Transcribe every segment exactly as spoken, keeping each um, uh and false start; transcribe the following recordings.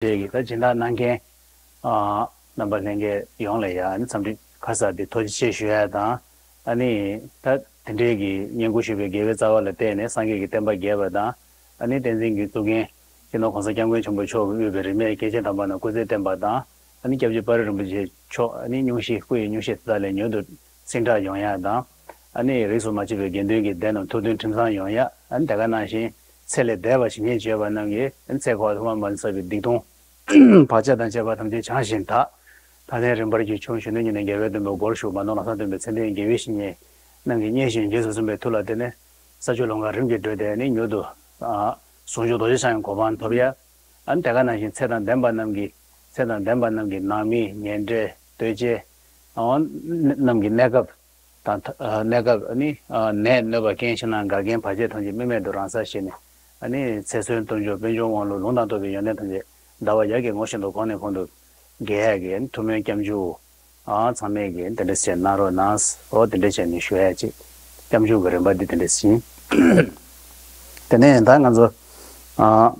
འབྲེལ་གྱི་ད་སྦྱིན་བདག་གནང་མཁན་ཨ་རྣམ་པ་ལྷན་རྒྱས་ཡོངས་ལ་ཡ་ཨ་ནི་འཚམས་འདྲི་ཁ་གསལ་དེ་ཐུགས་རྗེ་ཆེ་ཞུ་ཡ་དང་། ཨ་ནི་ད་དེ་འབྲེལ་གྱི་བསྙེན་བཀུར་ཞུས་པའི་དགེ་བའི་རྩ་བ་ལ་བརྟེན་ནས་སངས་རྒྱས་ཀྱི་བསྟན་པ་རྒྱས་པ་དང་། ཨ་ནི་བསྟན་འཛིན་གྱི་གཙུག་རྒྱན་སྤྱི་ནོར་༸གོང་ས་༸སྐྱབས་མགོན་ཆེན་པོ་མཆོག་གིས་དབུས་པའི་རིས་མེད་སྐྱེས་ཆེན་དམ་པ་རྣམས་སྐུ་ཚེ་བརྟན་པ་དང་། ཨ་ནི་སྐྱབས་རྗེ་དཔའ་རིས་རིན་པོ་ཆེ་མཆོག་ཨ་ནི་སྙུང་གཞི་སྐུ་ཡི་སྙུང་གཞི་དེ་དག་ལས་མྱུར་དུ་ཟིང་དྲག་ཡོང་ཡ་དང་། ཨ་ནི་རིས་སུ་མ་ཆད་པའི་དགེ་འདུན་གྱི་སྡེ་རྣམས་ཐུགས་མཐུན་ཁྲིམས་གཙང་ཡོང་ཡ། ཨ་ནི་དེ་ག་ནང་བཞིན་ཚེ་ལས་འདས་པ་ཇི་སྙེད་བྱོན་པ་རྣམས་ཀྱི་ཨ་ནི་ཚེ་འཁོར་བ་ཐོག་མ་མ་ཟིན་ས་བའི་སྡིག་ལྟུང་བག་ཆགས་དང་བཅས་པ་ཐམས་ཅད་བྱང་ཞིང་དག། ད་ལན་རིམ་པར་གྱི་ཆུང་གཞོན་ནུ་ཉིད་ནས་རྒྱལ་བའི་བསྟན་པའི་སྒོར་ཞུགས། མ་ནོར་ལམ་སང་སྟོན་པའི་མཚན་ལྡན་དགེ་བའི་བཤེས་གཉེན་རྣམས་ཀྱིས་མཉེས་གཤིན་རྗེས་སུ་བཟུང་བའི་མཐུ་ལ་བརྟེན་ནས་ས་བཅུ་ལམ་ཁ་རིམ་གྱིས་བགྲོད་དེ་ནི་མྱུར་དུ་ཨ་ཟུང་འཇུག་རྡོ་རྗེ་འཆང་གི་གོ་འཕང་ཐོབ་ཡ། ཨ་ནི་དེ་ག་ནང་བཞིན་ཚེ་དང་ལྡན་པ་རྣམས་ཀྱི་ཚེ་དང་ལྡན་པ་རྣམས་ཀྱི་ནང་མི་ཉེ་འབྲེལ་ལྟོས་བཅས་ཨ་རྣམས་ཀྱི་གནས་སྐབས་དང་ཐ་ཨ་གནས་སྐབས་ཨ་ནི་ཨ་ནད་གནོད་པ་རྐྱེན་ཕྱི་ནང་འགལ་རྐྱེན་བར་ཆད་ཐམས་ཅད་དམིགས་མེད་དུ་རང་སར་ཞི་ནས། ཨ་ནི་ཚེ་བསོད་སྟོབས་འབྱོར་དཔལ་འབྱོར་དབང་ལུང་ལུང་དང་རྟོགས་པའི་ཡོན་ཏན་ཐམས་ཅད་ཟླ་བ་ཡར་གྱི་ངོ་བཞིན་དུ་གོང་ནས་གོང་དུ་རྒྱས་ཡ་གི་ཐུགས་སྨོན་སྐྱབས་འཇུག་ཨ་ཚང་མས་ཀྱི་དེ་འདྲ་བྱས་གནང་རོགས་གནང་། འོ་དེ་འདྲ་བྱས་ནས་ཞུ་ཡ་ཅིག་སྐྱབས་འཇུག་གི་རིམ་པ་འདི་དེ་འདྲ་ཟིན། དེ་ནས་ད་ང་ཚོ་ཨ་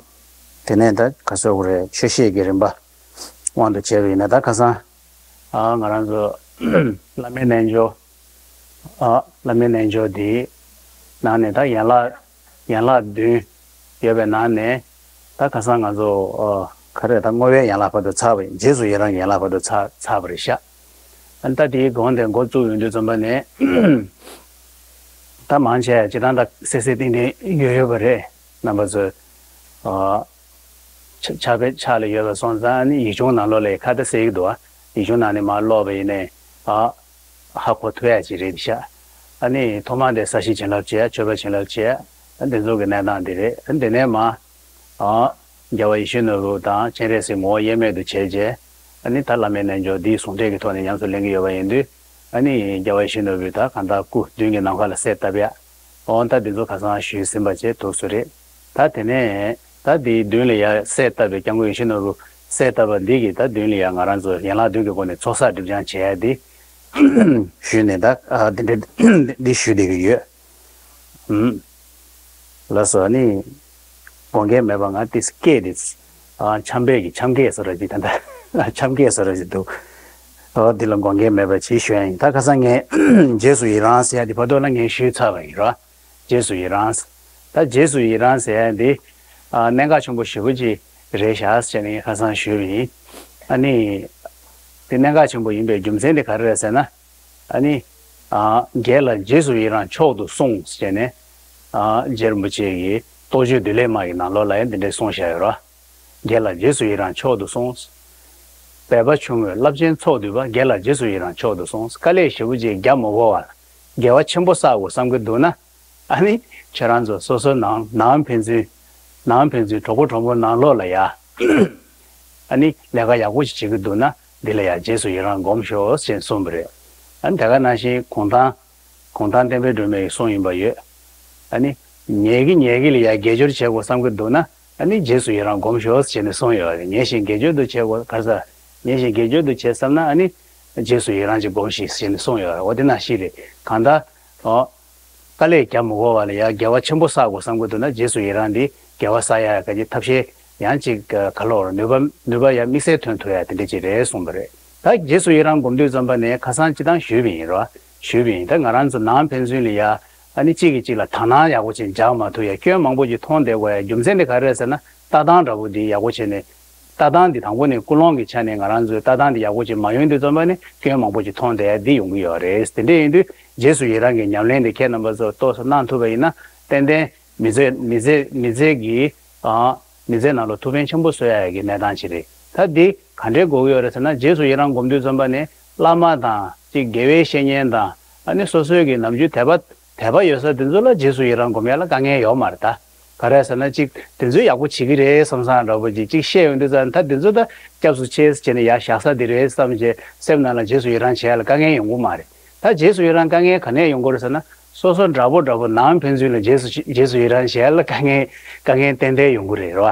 དེ་ནས་ད་ག་ཟེར་དགོས་རེད། ཆོས་བཤད་ཀྱི་རིམ་པ་དབང་དུ་བྱས་པ་ཡིན་ན། ད་ཁ་སང་ཨ་ང་རང་ཚོ་བླ་མའི་རྣལ་འབྱོར་ཨ་བླ་མའི་རྣལ་འབྱོར་འདིའི་ནང་ནས་ད་ཡན་ལག་ཡན་ལག་བདུན་ཡོད་པའི་ནང་ནས། ད་ཁ་སང་ང་ཚོ་ཨ་ག་རེ་ད་བསྔོ་བའི་ཡན་ལག་བར་དུ་ཚར་བ་ཡིན། རྗེས་སུ་ཡི་རང་གི་ཡན་ལག་བར་དུ་ཚར་ཚར་བ་རེད་ཤག་ཨ་ནི་ད་དེའི་གོང་དེ་འགོ་བཙུགས་ཡོང་དུས་ཙམ་པ་ནས་ད་མང་ཆེ་སྤྱིར་བཏང་ད་གསལ་གསལ་ཏིང་ཏིང་ཡོད་ཡོད་པ་རེད། རྣམ་པ་ཚོས་ཨ་ཕྱག་ཕྱག་དཔེ་ཕྱག་ལ་ཡོད་པ་སོང་ཙང་ཨ་ནི་ཡིག་ཆུང་ནང་ལོགས་ལ་ཁ་ཏ་གསལ་གྱི་འདུག་ཨ་ཡིག་ཆུང་ནང་ནས་མར་ཀློག་པ་ཡིན་ནའི་ཨ་ཧ་གོ་ཐུབ་ཡ་ཅིག་རེད་ཤག་ཨ་ནི་ཐོག་མར་དེ་ས་གཞི་བྱིན་རླབས་བྱས། མཆོད་པ་བྱིན་རླབས་བྱས། ཨ་འདི་ཚོ་གི་གནས་སྟངས་འདི་རེད། ཨ་འདི་ནས་མར་ཨ་རྒྱལ་བ་ཡིད་བཞིན་ནོར་བུ་དང་སྤྱན་རས་གཟིགས་ངོ་བོ་དབྱེར་མེད་དུ་བྱས་རྗེས། ཨ་ནི་ད་བླ་མའི་རྣལ་འབྱོར་འདིའི་ཟུང་འབྲེལ་གྱི་ཐོག་ནས་ཉམས་སུ་ལེན་གྱི་ཡོད་པ་ཡིན་དུས། ཨ་ནི་རྒྱལ་བ་ཡིད་བཞིན་ནོར་བུས་ད་གང་ལྟར་སྐུ་མདུན་གྱི་ནམ་མཁའ་ལ་གསལ་བཏབ་ཡ། འོ་ད་འདི་ཚོ་ཁ་སང་ཞུས་ཟིན་པ་བྱས་འདུག་སེ་རེད། ད་དེ་ནས་ད་འདིའི་མདུན་ལ་ཡ་གསལ་བཏབ་པའི་སྐྱབས་མགོན་ཡིད་བཞིན་ནོར་བུ་གསལ་བཏབ་པ་འདི་གི་ད་མདུན་ལ་ཡ་ང་རང་ཚོ་ཡན་ལག་བདུན་གྱི་སྒོ་ནས་ཚོགས་བསགས་སྒྲིབ་སྦྱང་བྱེད་ཡ་འདི་ཞུས་ནས་ད་ཨ་འདི་འདྲ་འདི་ཞུས་བསྡད་ཀྱི་ཡོད། ཨུམ། ལགས་སོ། ཨ་ནི་དགོངས་འགལ་མེད་པ་ང་ཏིས་སྐད་དེ་ཨ་འཆམ་པའི་གི་འཆམ་སྐད་བཟོ་འདྲ་ཅིག་ད་ལྟ་འཆམ་སྐད་བཟོ་འདྲ་ཅིག་འདུག་འོ་འདི་ལ་དགོངས་འགལ་མེད་པ་ཅིག་ཞུ་ཡ་ཡིན། ད་ཁ་སང་ངས་རྗེས་སུ་ཡི་རང་ཟེར་ཡ་འདི་བར་དོ་ལ་ངས་ཞུས་ཚར་བ་ཡིན་རོ། རྗེས་སུ་ཡི་རང་། ད་རྗེས་སུ་ཡི་རང་ཟེར་ཡ་འདི་ཨ་གནད་འགག་ཆེན་པོ་ཞེ་པོ་ཅིག་རེད་ཤག་ཟེར་ནས་ངས་ཁ་སང་ཞུས་པ་ཡིན། ཨ་ནི་འདི་གནད་འགག་ཆེན་པོ་ཡིན་པའི་རྒྱུ་མཚན་དེ་ག་རེ་རེད་ཟེར་ན། ཨ་ནི། ཨ་རྒྱལ་ལ་རྗེས་སུ་ཡི་རང་མཆོག་ཏུ་གསུངས་ཟེར་ནས། ཨ་རྗེ་རིན་པོ་ཆེ་གིས་རྟོགས་བརྗོད་བདུད་ལས་མ་གི་ནང་ལོགས་ལ་ཡང་འདི་འདྲས་གསུངས་བཞག་ཡོད་ར། རྒྱལ་ལ་རྗེས་སུ་ཡི་རང་མཆོག་ཏུ་གསུངས། སྦས་པ་ཆུང་ངུས་རླབས་ཆེན་ཚོགས་བསྡུས་པ། རྒྱལ་ལ་རྗེས་སུ་ཡི་རང་མཆོག་ཏུ་གསུངས། དཀའ་ལས་ཞེ་པོ་ཅིག་རྒྱག་མི་དགོས་པར་དགེ་བ་ཆེན་པོ་བསགས་དགོས་བསམ་གྱི་འདུག་ན། ཨ་ནི་ཁྱེད་རང་ཚོ་སོ་སོའི་ནང་ནང་ཕན་ཚུན་ནང་ཕན་ཚུན་གྲོགས་པོ་གྲོགས་མོ་ནང་ལོགས་ལ་ཡ། ཨ་ནི་ལས་ཀ་ཡག་པོ་ཞིག་བྱེད་ཀྱི་འདུག་ན་འདི་ལ་ཡང་རྗེས་སུ་ཡི་རང་སྒོམ་ཤོག་ཅེས་གསུངས་པ་རེད། ཨ་ནི་དེ་ག་ནང་བཞིན་གུང་ཐང་གུང་ཐང་བསྟན་པའི་སྒྲོན་མེ་ཡི་གསུང་ཡིན་པ་ཡོད། ཨ་ནི་ཉལ་གི་ཉལ་གི་ལ་ཡང་དགེ་སྦྱོར་བྱེད་དགོས་བསམ་གྱི་འདུག་ན་ཨ་ནི་རྗེས་སུ་ཡི་རང་སྒོམ་ཤོག་ཅེས་ནས་གསུངས་ཡོད་རེད། ཉལ་ཞིང་དགེ་སྦྱོར་དུ་བྱེད་དགོས་ག་རེ་ཟེར། ཉལ་ཞིང་དགེ་སྦྱོར་དུ་བྱེད་བསམ་ན་ཨ་ནི་རྗེས་སུ་ཡི་རང་ཅིག་སྒོམ་ཤིག་ཅེས་ནས་གསུངས་ཡོད་རེད། འོ་དེ་ནང་བཞིན་རེད། གང་ལྟར། ཨོ། དཀའ་ལས་རྒྱག་མི་དགོས་པ་ལ་ཡང་དགེ་བ་ཆེན་པོ་བསགས་དགོས་བསམ་གྱི་འདུག་ན་རྗེས་སུ་ཡི་རང་འདི་དགེ་བ་བསགས་ཡ་ག་གི་ཐབས་ཤེས་ཡང་ཅིག་ག་ལོར་ནུས་པ་ནུས་པ་ཡང་དམིགས་བསལ་ཐོན་ཐུབ་ཡ་དེ་འདྲ་ཅིག་རེད་གསུངས་པ་རེད། ད་རྗེས་སུ་ཡི་རང་སྒོམ་དུས་ཙམ་པ་ནས་ཁ་སང་སྤྱི་བཏང་ཞུས་པ་ཡིན་རོ། ཞུས་པ་ཡིན། ད་ང་རང་ཚོ་ནང་ཕན་ཚུན་ལ་ཡ་ཨ་ནི་གཅིག་གིས་གཅིག་ལ་དག་སྣང་ཡག་པོ་ཅིག་རྒྱག་མ་ཐུབ་ཡ་སྐྱོན་མང་པོ་ཅིག་མཐོང་བསྡད་དགོས་ཡ་རྒྱུ་མཚན་དེ་ག་རེ་རེད་ཟེར་ན་ལྟ་སྟངས་འདྲ་པོ་འདི་ཡག་པོ་བྱས་ནས། ལྟ་སྟངས་འདི་དང་པོ་ནས་ཀུན་སློང་གི་ཆ་ནས་ང་རང་ཚོའི་ལྟ་སྟངས་འདི་ཡག་པོ་ཅིག་མ་ཡོང་དུས་ཙམ་པ་ནས་སྐྱོན་མང་པོ་ཅིག་མཐོང་བསྡད་ཡ་འདི་ཡོང་གི་ཡོད་རེད། དེ་འདྲ་ཡིན་དུས་རྗེས་སུ་ཡི་རང་གི་ཉམས་ལེན་འདི་ཁྱེད་རྣམ་པ་ཚོ་ཏོག་ཙམ་གནང་ཐུབ་པ་ཡིན་ན་ཏན་ཏན་མི་ཚེ་མི་ཚེ་མི་ཚེ་གི་ཨ་མི་ཚེ་ནང་ལ་ཐུགས་ཕན་ཆེན་པོ་གསོས་ཡ་གི་གནས་སྟངས་ཅིག་རེད། ད་འདི་ག་འདྲའི་དགོས་ཀྱི་ཡོད་རེད་ཟེར་ན་རྗེས་སུ་ཡི་རང་སྒོམ་དུས་ཙམ་པ་ནས་བླ་མ་དང་ཅིག་དགེ་བའི་བཤེས་གཉེན་དང་ཨ་ནི་སོ་སོའི་གི་ནམ་རྒྱུན་དད་པ་དད་པ་ཡོད་ས་དེ་ཚོ་ལ་རྗེས་སུ་ཡི་རང་སྒོམ་ཡ་ལ་དཀའ་ངལ་ཡོད་མ་རེད་ད། ག་རེ་ཟེར་ན་ཅིག་དེ་ཚོས་ཡག་པོ་བྱེད་ཀྱི་རེད་བསམ་བསམ་འདྲ་པོ་ཅིག་ཅིག་བཤད་ཡོང་དུས་ཙང་ད་དེ་ཚོ་ད་སྐྱབས་སུ་མཆི་བྱས་ནས་ཡར་བཞག་ས་དེ་རེད་བསམ་བྱས་སེམས་ནང་ལ་རྗེས་སུ་ཡི་རང་བྱེད་ཡ་ལ་དཀའ་ངལ་ཡོང་གི་མ་རེད། ད་རྗེས་སུ་ཡི་རང་དཀའ་ངལ་ག་ནས་ཡོང་གི་རེད་ཟེར་ན་སོ་སོ་འདྲ་པོ་འདྲ་པོ་ནང་ཕན་ཚུན་ལ་རྗེས་སུ་རྗེས་སུ་ཡི་རང་བྱེད་ཡ་ལ་དཀའ་ངལ་དཀའ་ངལ་ཏན་ཏན་ཡོང་གི་རེད་རོ།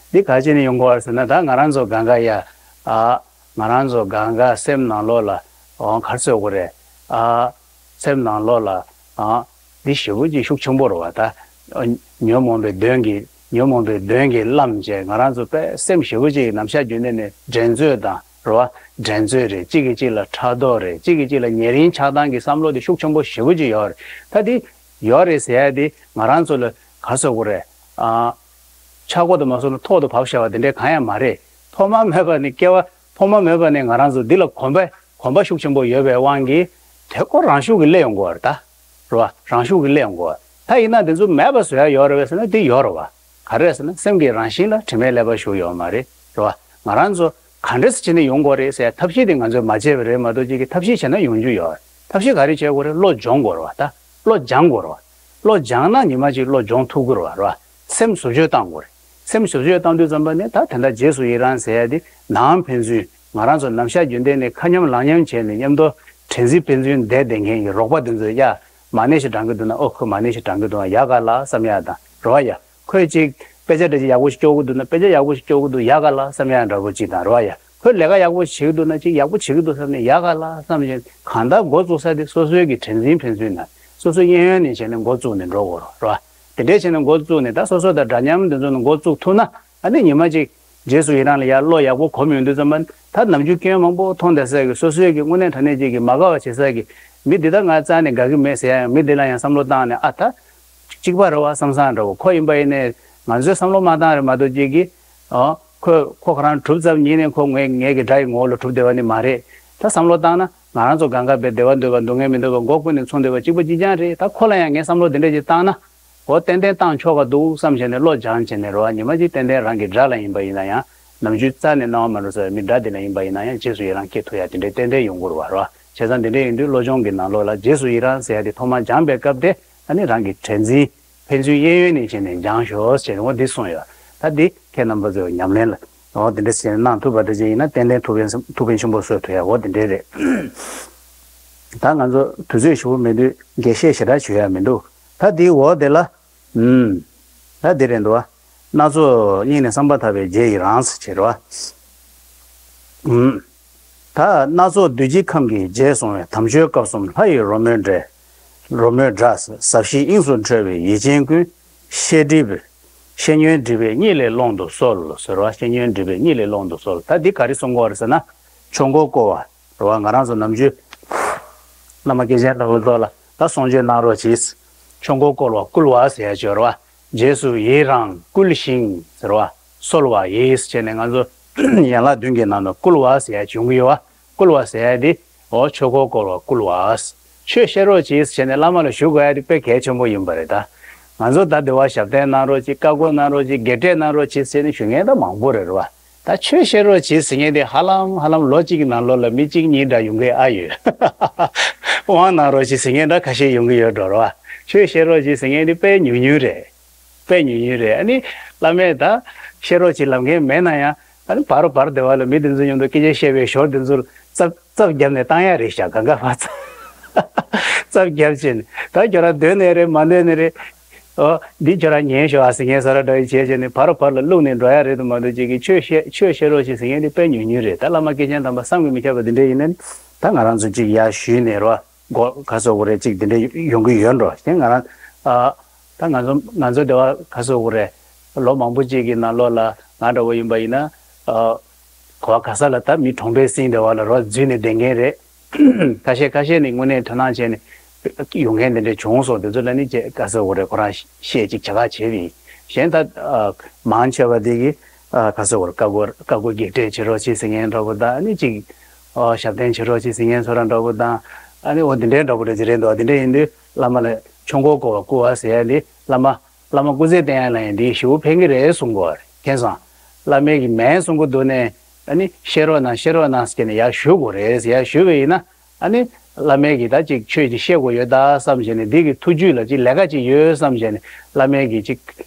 འདི་ག་བྱས་ནས་ཡོང་གི་རེད་ཟེར་ན་ད་ང་རང་ཚོ་གང་ག་ཡ་ཨ་ང་རང་ཚོ་གང་ག་སེམས་ནང་ལོགས་ལ་འོང་ག་རེ་ཟེར་དགོས་རེད་ཨ། སེམས་ནང་ལོགས་ལ་ཨ་འདི་ཞེ་པོ་ཅིག་ཤུགས་ཆེན་པོ་རེད་བ་ད། ཨ་ཉོན་མོངས་པའི་གདོན་གྱིས་ ཉོན་མོངས་པའི་གདོན་གྱིས་བརླམས་བྱས། ང་རང་ཚོ་དཔེ་སེམས་ཞེ་པོ་ཅིག་ནམ་ཞག་རྒྱུན་ལྡན་ནས་འགྲན་རྩོད་དང་རེད་བ། འགྲན་རྩོད་རེད། གཅིག་གིས་གཅིག་ལ་ཕྲག་དོག་རེད། གཅིག་གིས་གཅིག་ལ་ཉེ་རིང་ཆགས་སྡང་གི་བསམ་བློ་དེ་ཤུགས་ཆེན་པོ་ཞེ་པོ་ཅིག་ཡོད་རེད། ད་དེ་ཡོད་རེད་ཟེར་ཡ་དེ་ང་རང་ཚོ་ལ་ག་ཟེར་དགོས་རེད། ཨ། ཆག་སྒོ་དུ་མ་སོང་ན་ཐོག་ཏུ་བབས་བཞག་པ་དེ་འདྲའི་གང་ཡང་མ་རེད། ཐོག་མ་མེད་པ་ནས་སྐྱེ་བ་ཐོག་མ་མེད་པ་ནས་ང་རང་ཚོ་འདི་ལ་གོམས་པ་གོམས་པ་ཤུགས་ཆེན་པོ་ཡོད་པའི་དབང་གིས་དེ་ཁོ་རང་ཤུགས་ཀྱིས་སླེབས་ཡོང་གི་ཡོད་རེད་ད། རེད་བ། རང་ཤུགས་ཀྱིས་སླེབས་ཡོང་གི་ཡོད། ད་ཡིན་ན་དེ་ཚོ་མེད་པ་བཟོ་ཡ་ཡོད་རེད་བས་ཟེར་ན་དེ་ཡོད་རེད་བ། ག་རེ་རེད་ཟེར་ན་སེམས་ཀྱི་རང་བཞིན་ལ་དྲི་མས་བསླད་པ་ཞུགས་ཡོད་མ་རེད། རེད་བ། ང་རང་ཚོ་ག་འདྲས་སེ་བྱས་ནས་ཡོང་དགོས་རེད་ཟེར་ཡ་ཐབས་ཤེས་དེ་ང་ཚོས་མ་བྱས་པ་རེད་མ་གཏོགས་ཅིག་གི་ཐབས་ཤེས་བྱས་ན་ཡོང་རྒྱུ་ཡོད་རེད། ཐབས་ཤེས་ག་རེ་བྱེད་དགོས་རེད། བློ་སྦྱོང་དགོས་རེད་བ། ད་བློ་སྦྱང་དགོས་རེད་བ། བློ་སྦྱང་ན་ཉི་མ་གཅིག་བློ་སྦྱོང་ཐུབ་ཀྱི་རེད་བ། རེད་བ། སེམས་བཟོ་བཅོས་བཏང་དགོས་རེད། སེམས་བཟོ་བཅོས་བཏང་དུས་ཙམ་པ་ནས་ད་དེ་འདྲ་རྗེས་སུ་ཡི་རང་ཟེར་ཡ་དེ་ནའང་ཕན་ཚུན་ང་རང་ཚོ་ནམ་ཞག་རྒྱུན་ལྡན་ནས་ཁ་མཉམ་ལག་མཉམ་བྱས་ནས་མཉམ་དུ་དྲན་འཛིན་ཕན་ཚུན་བསྡད་བསྡད་མཁན་གྱི་རོགས་པ་དེ་ཚོ་ཡ། མ་ཎི་ཞིག་བགྲང་གི་འདུག་ན་ཨོ་ཁོས་མ་ཎི་ཞིག་བགྲང་གི་འདུག་ཨ། ཡག་ག་ལ་བསམ་ཡ་དང་རེད་བ་ཡ། ཁོས་ཅིག་དཔེ་ཆ་འདྲ་ཅིག་ཡག་པོ་ཞིག་སྐྱོར་གི་འདུག་ན་དཔེ་ཆ་ཡག་པོ་ཞིག་སྐྱོར་གི་འདུག་ཡག་ག་ལ་བསམ་ཡ་འདྲ་པོ་ཅིག་དང་རེད་བ་ཡ། ཁོས་ལས་ཀ་ཡག་པོ་ཞིག་བྱེད་ཀྱི་འདུག་ན་ཅིག་ཡག་པོ་བྱེད་ཀྱི་འདུག་བསམ་ནས་ཡག་ག་ལ་བསམ་བཞིན་གང་ལྟར་འགོ་བཙུགས་ས་དེ་སོ་སོའི་གི་དྲན་འཛིན་ཕན་ཚུན་ན་སོ་སོའི་གཡས་གཡོན་ནས་བྱས་ནས་འགོ་བཙུགས་ནས་འགྲོ་དགོས་རེད་བ། དེ་འདྲས་བྱས་ནས་འགོ་བཙུགས་ནས་ད་སོ་སོ་དང་འདྲ་མཉམ་དེ་ཚོ་ནས་འགོ་བཙུགས་ཐུབ་ན་ཨ་ནི་ཉི་མ་གཅིག་རྗེས་སུ་ཡི་རང་ལ་ཡར་བློ་ཡག་པོ་གོམས་ཡོང་དུས་ཙམ་པ་ད་ནམ་རྒྱུན་སྐྱོན་མང་པོ་མཐོང་བསྡད་ས་གི་སོ་སོའི་གི་དངོས་གནས་དྲང་གནས་ཅིག་གི་མ་དགའ་བ་བྱེད་ས་གི་མི་འདི་ད་ང་རྩ་ནས་དགའ་གི་མེད་ཟེར་ཡ་ཡང་མི་འདི་ལ་ཡང་བསམ་བློ་བཏང་ནས་ཨ་ད་གཅིག་པ་རེད་བ་བསམ་བསམ་འདྲ་བོ་ཁོ་ཡིན་པ་ཡིན་ནས་ང་ཚོའི་བསམ་བློ་མ་བཏང་རེད་མ་གཏོགས་ཅིག་གི་ཨོ། ཁོས་ཁོ་ཁོ་རང་གྲུབ་ཙམ་ཉིད་ནས་ཁོ་ངའི་ངའི་གི་དགྲ་ཡི་ངོ་བོ་ལ་གྲུབ་བསྡད་པ་ནི་མ་རེད། ད་བསམ་བློ་བཏང་ན་ང་རང་ཚོ་གང་ག་བའི་བདེ་བ་འདོད་པ་སྡུག་བསྔལ་མི་འདོད་པ་མགོ་ཀུན་ནས་མཚུངས་བསྡད་པ་གཅིག་པ་གཅིག་རྐྱང་རེད། ད་ཁོ་ལ་ཡང་ངས་བསམ་བློ་དེ་འདྲ་ཅིག་བཏང་ན་འོ་ཏན་ཏན་བཏང་ཆོག་ག་འདུག་བསམ་བྱས་ནས་བློ་སྦྱངས་བྱས་ནས་རེད་བ། ཉི་མ་གཅིག་ཏན་ཏན་རང་གི་དགྲ་ལ་ཡིན་པ་ཡིན་ན་ཡང་ནམ་རྒྱུན་རྩ་ནས་སྣང་བ་མ་འགྲོ་ས་མི་དགྲ་དེ་ལ་ཡིན་པ་ཡིན་ན་ཡང་རྗེས་སུ་ཡི་རང་སྐྱེ་ཐུབ་ཡ་དེ་འདྲའི་ཏན་ཏན་ཡོང་གི་རེད་བ་རེད་བ། བྱས་ཙང་དེ་འདྲ་ཡིན་དུས་བློ་སྦྱོང་གི་ནང་ལོགས་ལ་རྗེས་སུ་ཡི་རང་ཟེར་ཡ་དེ་ཐོག་མར་སྦྱངས་པའི་སྐབས་དེ་ཨ་ནི་རང་གི་དྲན་འཛིན། ཕན་ཚུན་གཡས་གཡོན་ནས་བྱས་ནས་སྦྱངས་ཤོག་ཟེར་འོ་འདི་གསུངས་ཡོད། ད་འདི་ཁྱེད་རྣམ་པ་ཚོས་ཉམས་ལེན་ལ་འོ་འདི་འདྲ་བྱས་ནས་གནང་ཐུབ་པ་འདྲ་ཅིག་ཡིན་ན་ཏན་ཏན་ཐུགས་ཕན་ཐུགས་ཕན་ཆེན་པོ་གསོས་ཐུབ་ཡ་འོ་འདི་འདྲས་རེད། ད་ང་ཚོ་དུས་ཚོད་ཞེ་པོ་མེད་དུས་འགྲེལ་བཤད་ཞེ་དྲག་ཞུ་ཡ་མི་འདུག་ད་འདི་འོ་དེ་ལ་ཨུམ། ད་འདི་རེད་འདུག་བ། སྣ་ཚོགས་སྙིང་ནས་བསམ་པ་ཐག་པས་རྗེས་ཡི་རང་ཟེར་བྱེད་རོ། ཨུམ། ད་སྣ་ཚོགས་འདུས་བྱས་ཁམས་ཀྱི་རྗེས་སོང་བའི་དམ་ཆོས་སྐབས་གསུམ་ལྷ་ཡི་རོལ་མོའི་སྒྲས། རོལ་མོའི་སྒྲ་ཟབ་ཞིའི་དབྱིངས་སུ་འཕྲོས་པའི་ཡིད་ཅན་ཀུན། ཤེས་སྒྲིབ། ཤེས་ཉོན་སྒྲིབ་པའི་གཉིད་ལས་ཀློང་དུ་གསོལ་ཟེར་བ། ཤེས་ཉོན་སྒྲིབ་པའི་གཉིད་ལས་ཀློང་དུ་གསོལ། ད་འདི་ག་རེ་གསུང་གི་ཡོད་རེད་ཟེར་ན། ཆོས་འཁོར་བསྐོར་བ་རེད་བ། ང་རང་ཚོ་ནམ་རྒྱུན་བླ་མ་སྐྱེས་ཆེན་ལྟ་བུ་ཚོ་ལ་ད་གསུང་ཆོས་གནང་རོགས་གྱིས། ཆོས་འཁོར་བསྐོར་བ་བསྐུལ་བ་ཟེར་ཡ་ཅིག་ཡོད་རེད་བ། རྗེས་སུ་ཡི་རང་བསྐུལ་ཞིང་ཟེར་བ། གསོལ་བ་ཡིས་བྱས་ནས་ང་ཚོ་ཡན་ལག་བདུན་གྱི་ནང་ནས་བསྐུལ་བ་ཟེར་ཡ་ཅིག་ཡོང་གི་ཡོད་བ། བསྐུལ་བ་ཟེར་ཡ་དེ་འོ་ཆོས་འཁོར་བསྐོར་བ་བསྐུལ་བ། ཆོས་བཤད་རོགས་གྱིས་བྱས་ནས་བླ་མ་ལ་ཞུ་དགོས་ཡ་དེ་དཔེ་གལ་ཆེན་པོ་ཡིན་པ་རེད་ད། ང་ཚོ་ད་འདི་བ་ཞབས་བརྟན་གནང་རོགས་གྱིས། བཀའ་བསྒོ་གནང་རོགས་གྱིས། བགེགས་བསྐྲད་གནང་རོགས་གྱིས་ཟེར་ནས་ཞུ་མཁན་ད་མང་པོ་རེད་རེད་བ། ད་ཆོས་བཤད་རོགས་གྱིས་ཟེར་མཁན་དེ་ཧ་ལམ་ཧ་ལམ་ལོ་གཅིག་གི་ནང་ལོགས་ལ་མི་གཅིག་གཉིས་འདྲ་ཡོང་གི་ཨ་ཡོད། དབང་གནང་རོགས་གྱིས་ཟེར་མཁན་འདྲ་ཁ་ཤས་ཡོང་གི་ཡོད་འགྲོ་རེད་བ། ཆོས་བཤད་རོགས་གྱིས་ཟེར་མཁན་དེ་དཔེ་ཉུང་ཉུང་རེད། དཔེ་ཉུང་ཉུང་རེད། ཨ་ནི་བླ་མས་ད་བཤད་རོགས་གྱིས་ལབ་མཁན་མེད་ན་ཡང་ཨ་ནི་བར་བར་དེ་བ་ལ་མི་དེ་ཚོ་མཉམ་དུ་སྐད་ཆ་བཤད་པའི་ཞོར་དེ་ཚོར་རྩབ་རྩབ་བརྒྱབ་ནས་བཏང་ཡ་རེད་ཤག་གང་ག་བར་རྩབ་རྩབ་བརྒྱབ་བྱས་ནས་ད་ཁྱོད་རང་འདོད་ནའི་རེད་མ་འདོད་ནའི་རེད། ཨོ། འདི་ཁྱོད་རང་ཉན་ཤོག་ཨ་ཟེར་མཁན་བཟོ་འདྲ་འདྲ་བྱས་བྱས་ནས་བར་བར་ལ་བླུགས་ནས་འགྲོ་ཡ་རེད་དུ་མ་འདུག་ཅིག་གིས་ཆོས་བཤད་ཆོས་བཤད་རོགས་ཞེས་ཟེར་མཁན་འདི་དཔེ་ཉུང་ཉུང་རེད། ད་བླ་མ་སྐྱེས་ཆེན་དམ་པ་བསམ་གྱིས་མི་ཁྱབ་པ་འདི་འདྲ་ཡིན་ནའི་ད་ང་རང་ཚོ་ཅིག་ཡར་ཞུས་ནས་རོ། མགོ་ག་ཟེར་དགོས་རེད་ཅིག་འདི་འདྲ་ཡོང་གི་ཡོད་འགྲོ་ཞེས་ང་རང་ཨ། ད་ང་ཚོ་ང་ཚོ་སྡེ་བ་ག་ཟེར་དགོས་རེད། ལོ་མང་པོ་ཅིག་གི་ནང་ལོགས་ལ་ང་འདྲ་བོ་ཡིན་པ་ཡིན་ན་ཨ། གོ་བ་ག་ས་ལ་ད་མི་གྲོང་པའི་སྲིང་སྡེ་བ་ལ་རོ་འཛུལ་ནས་བསྡད་མཁན་རེད། ཁ་ཤས་ཁ་ཤས་ནི་དངོས་གནས་དོ་སྣང་བྱས་ནས་ཡོང་མཁན་དེ་འདྲ་བྱུང་སོང་། དེ་ཚོ་ལ་ནི་ཅེས་ག་ཟེར་དགོས་རེད། ཁོ་རང་བཤད་ཅིག་བྱ་ག་བྱས་པ་ཡིན། གཞན་ད་མང་ཆེ་བ་དེ་གི་ག་ཟེར་དགོས་རེད། བཀའ་བསྒོ་བཀའ་བསྒོ་བགེགས་བསྐྲད་བྱེད་རོགས་བྱེད་ཟེར་མཁན་འདྲ་པོ་དང་ཨ་ནི་ཅིག་ཞབས་བརྟན་བྱེད་རོགས་བྱེད་ཟེར་མཁན་ཚོ་རང་འདྲ་པོ་དང་ཨ་ནི་འོ་དེ་འདྲའི་འདྲ་པོ་འདྲ་ཅིག་རེད་འདུག་དེ་འདྲ་ཡིན་དུས་བླ་མ་ལ་ཆོས་འཁོར་བསྐོར་བ་བསྐུལ་བ་ཟེར་ཡ་འདི་བླ་མ། བླ་མ་སྐུ་ཚེ་བརྟན་ཡ་ལ་ཡང་འདི་ཞེ་པོ་ཕན་གྱི་རེད་གསུང་གི་ཡོད་རེད། མཁྱེན་སོང་། བླ་མས་ཀྱི་མིང་གསུང་གི་འདུག་ནས་ཨ་ནི་བཤད་རོགས་གནང་བཤད་རོགས་གནང་ཟེར་ནས་ཡར་ཞུ་དགོས་རེད་ཟེར། ཡར་ཞུས་པ་ཡིན་ན་ཨ་ནི་བླ་མས་ཀྱི་ད་ཅིག་ཆོས་ཅིག་བཤད་དགོས་ཡོད་ད་བསམ་བྱས་ནས་འདི་གི་ཐུགས་རྒྱུད་ལ་ཅིག་ལས་ཀ་ཅིག་ཡོད་བསམ་བྱས་ནས་བླ་མས་ཀྱི་ཅིག་